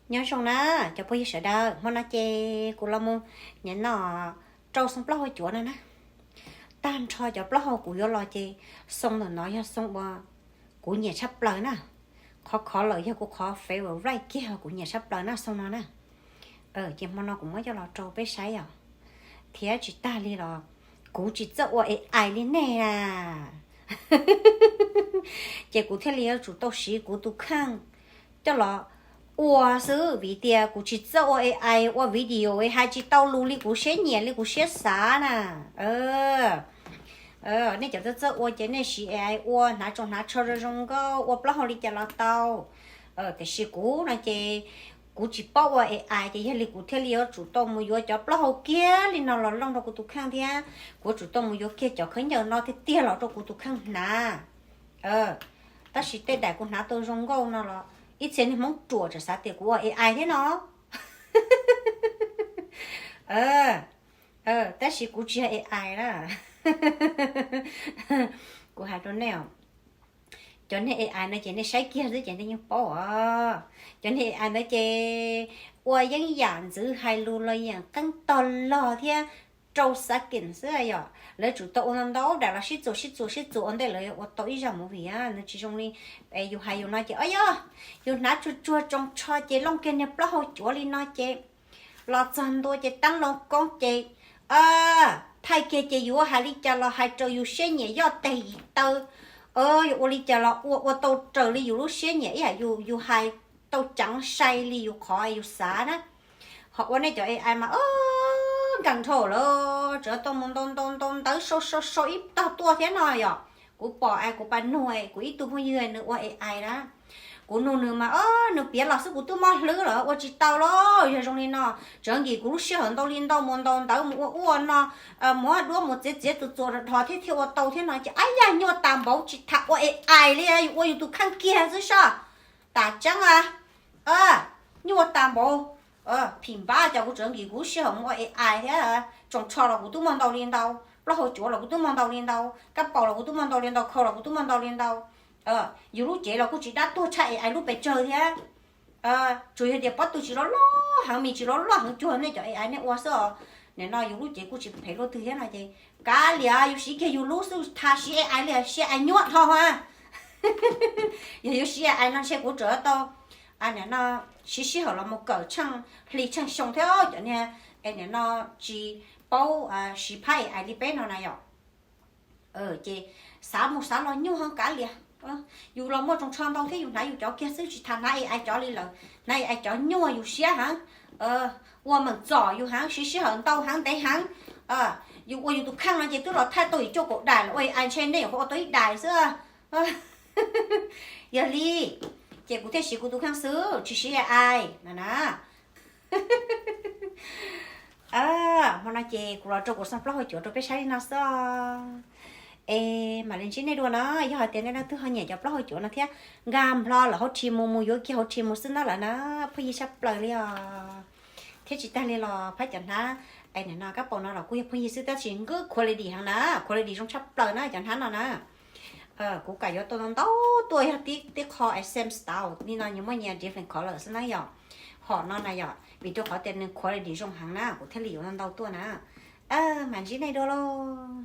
Nyob zoo na cov phooj ywg sawv daws, hmo no ces kuv los mus nim no rau xoo plaub hau cuav no na. Tag nrho cov plaub hau kuv yuav los ces xoo ntawm no yog xoo uas kuv nyiam tshaj plaws na. Qhov khov lawm yog kuv qhov favorite kiag, kuv nyiam tshaj plaws na xoo no na. Ces hmo no kuv muab coj los rau peb saib os. Thiab tsis tag li los kuv tsis txawj ua A I li nej na. Ces kuv thiaj li yuav tsum tau siv kuv tus kheej coj los ua xwb, vim tias kuv tsis txawj ua A I, ua video hais tsis tau lus li kuv siab nyiam li kuv siab xav na. Nej cov txawj txawj ua ces nej siv A I ua, hnav tsoos hnav tsho zoo zoo nkauj, ua plaub hau li cas los tau. Tiam sis kuv no ces kuv tsis paub ua A I, ces yog li kuv thiaj li yuav tsum tau mus yuav cov plaub hau kiag li no los looj rau kuv tus kheej thiab. Kuv yuav tsum tau mus yuav kiag cov khaub ncaws no tiag tiag los rau kuv tus kheej hnav. Tab sis tej daim kuv hnav tau zoo nkauj no los ib txhia niag Hmoob ruam tseem xav tias kuv ua A I thiab no. Tab sis kuv tsis yog A I na. Kuv hais rau nej os, cov niag A I no ces nej saib kiag xwb ces nej yeej paub os. Cov niag A I ntawd ces ua yeeb yam ntxwv hais lus los yeej qeeb tog log thiab rau xav keem xwb yom. Lawv tsum tau ua ntau ntau daim los sib txuas sib txuas sib txuas ua ntej lawv ua tau ib zaj movie. Nws tsis zoo li yus hais yus no ces, o yog, yus hnav tsuag tsuag tsoos tsho ces looj kiag niag plaub hau cuav li no ces los txog ntua ces teeb loo koob ces thaij kiag ces yus hais li cas los hais raws yus siab nyiam yoj teg yim taw. Yus ua li cas los ua ua tau raws li yus lub siab nyiam ib yam yus hais tau ceev sai li yus qhov yus xav na. Ho ua nej cov A I mas nkees dhau lawm, tseem tau mus ntau ntau ntau ntawv sau sau sau ib tog tuaj thiab no yom. Kuv pom es kuv pab nug kuv ib tug phooj ywg nws ua A I na. Kuv nug nws mas nws piav los xwb kuv twb mob hlwb lawm ua tsis tau lauj. Yog zoo li no, tseem nkim kuv lub sij hawm ntau li ntau mus ntau ntawv mus ua ua no, muab duab mus txiav txiav txuas txuas rau dhos thiab thiaj ua tau thiab no ces ab yaj nyuaj tas npaum tsis tham ua A I li, yus ua yus tus kheej kiag xwb soj. Tam tseeb a, nyuaj tas npaum. Phim npab cas kuv tseem nkim kuv lub sij hawm mus ua A I thiab. Tsoos tsho los kuv twb muaj ntau li ntau, plaub hau cuav los kuv twb muaj ntau li ntau, kab paus los kuv twb muaj ntau li ntau, khau los kuv twb muaj ntau li ntau. Yus lub cev los kuj tsis dab tuag tshaj A I lub pes tsawg thiab. Tsuas yog tias pob tw tsis loj loj heev, mis tsis loj loj heev cuag nej cov A I nej ua xwb os. Nim no yus lub cev kuj tsis phem luaj twg thiab no ces kav liam, yus siv kiag yus lub xwb, tham siv A I li siv A I nyuaj dhau a. Yog yuav siv A I no ntshe kuv tseem tau nim no siv sij hawm los mus kawm tsheej hli tsheej xyoo thiab cov niag es nim no tsis paub siv phab A I li peb no na yom. Ces xav mus xav los nyuaj heev kav liam. Yus los muaj tsoos tsho ntau thiab yus hnav yus cov kiag xwb tsis tas hnav A I cov li lawm, hnav A I cov nyuaj yus siab heev. Ua meem txom yus heev, siv sij hawm ntau heev ntev heev. Yus ua yus tus kheej no ces twb los thaij tau yim cuaj kaum daim lawm, ua A I ntshe nej nyuam qhuav ua tau ib daim xwb. Yog li ces kuv thiaj siv kuv tus kheej xwb tsis siv A I no na. Hmo no ces kuv los rau kuv xoo plaub hau cuav rau peb saib li no xwb. Es mam li ntsib nej dua na, yog hais tias nej leej twg ho nyiam cov plaub hau cuav no thiab, nkag nplo lawm hauv Temu mus yuav kiag hauv Temu xwb na lawm na, phooj ywg tshaj plaws li os. Thiab tsis tag li los phab cov hnab es nim no kab paus no los kuj yog phooj ywg xwb tab sis nqwb quality heev na, quality zoo tshaj plaws na cov hnab no na. Kuv kam yuav tau ntau ntau tuaj yog tib qho as same style li no nyias muaj nyias different color xwb na yom. Hom no na yom, vim rau qhov tias nws quality zoo heev na kuv thiaj li yuav ntau ntau tuaj na. Mam ntsib nej dua lauj.